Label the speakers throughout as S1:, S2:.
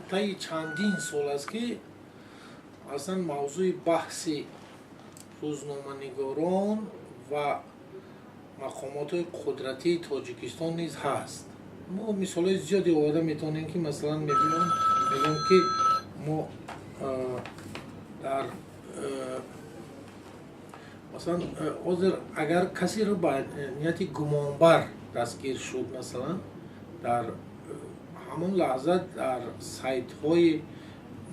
S1: Таи чандин сол аст, ки аслан мавзӯи баҳси рӯзноманигорон ва мақомотҳои қудратии Тоҷикистон низ ҳаст. Мо мисолҳои зиёде оварда метавонем, ки масалан мебинам, мегӯям, ки мо дар масалан ҳозир агар касеро ба нияти гумонбар дастгир шуд, масалан, дар ҳамон лаҳза дар сайтҳои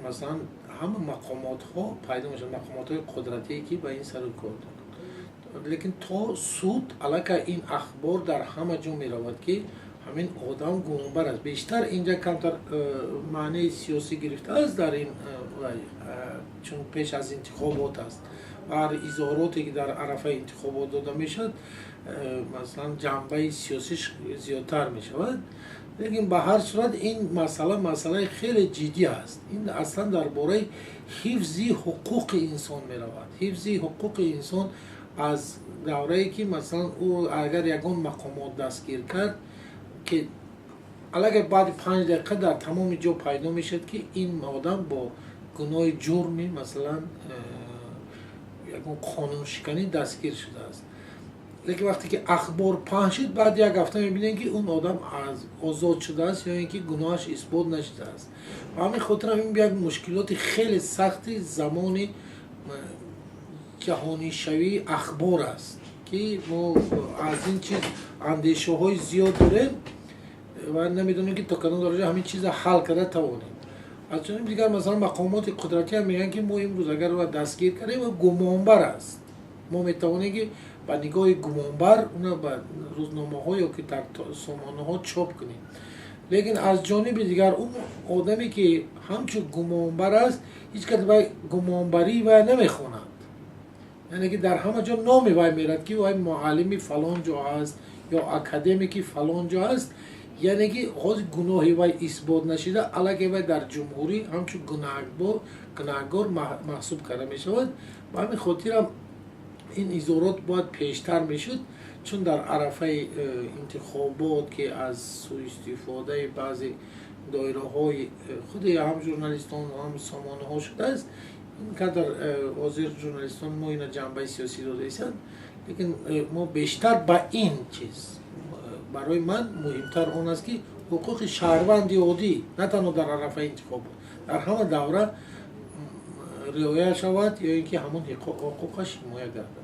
S1: масалан ҳама мақомотҳо пайдо мешавад, мақомотҳои қудратие, ки ба ин сару кор доранд. Лекин то суд аллакай ин ахбор дар ҳама ҷо меравад, ки ҳамин одам гумонбар аст. Бештар инҷа камтар маънии сиёсӣ гирифтааст дар ин, чун пеш аз интихобот аст ва ҳар изҳороте, ки дар арафаи интихобот дода мешавад, масалан, ҷанбаи сиёсиш зиёдтар мешавад. Лекин ба ҳар сурат ин масъала масъалаи хеле ҷиддӣ аст. Ин аслан дар бораи ҳифзи ҳуқуқи инсон меравад, ҳифзи ҳуқуқи инсон аз даврае, ки масалан ӯ агар ягон мақомот дастгир кард, ки аллакай баъди 5 дақиқа дар тамоми ҷо пайдо мешавад, ки ин одам бо гуноҳи ҷурми, масалан, ягон қонуншиканӣ дастгир шудааст. Лекин вақте ки ахбор паҳн шуд, баъд як ҳафта мебинем, ки он одам озод шудааст ё ин ки гуноҳаш исбот нашудааст. Ба ҳамин хотирам ин як мушкилоти хеле сахти замони ҷаҳонишавии ахбор аст, ки мо аз ин чиз андешаҳои зиёд дорем ва намедонем, ки то кадом дараҷа ҳамин чиза ҳал карда тавонем. Аз ҷониби дигар, масалан, мақомоти қудратиам мегӯянд, ки мо имрӯз агар ӯ дастгир кардем, ӯ гумонбар аст, мо метавонем, ки ба нигоҳи гумонбар уна ба рӯзномаҳо ё ки дар сомонаҳо чоп кунем. Лекин аз ҷониби дигар ӯ одаме, ки ҳамчун гумонбар аст, ҳеҷ кас вай гумонбарии вай намехонад, яъне ки дар ҳама ҷо номи вай мерад, ки вай муаллими фалон ҷо аст ё академики фалон ҷо аст. Яъне ки ҳозир гуноҳи вай исбот нашида, аллакай вай дар ҷумҳурӣ ҳамчун гунаҳгор маҳсуб карда мешавад. Ба ҳамин хотирам ин изҳорот бояд пештар мешуд, чун дар арафаи интихобот, ки аз сӯистифодаи баъзе доираҳои худи ҳам журналистон, ҳам сомонаҳо шудааст. Ин қадар ҳозир журналистон мо ина ҷанбаи сиёсӣ додаистанд, лекин мо бештар ба ин чиз, барои ман муҳимтар он аст, ки ҳуқуқи шаҳрванди оддӣ на танҳо дар арафаи интихобот, дар ҳама давра риоя шавад ё ин ки ҳамон ҳуқуқаш ҳимоя гардад.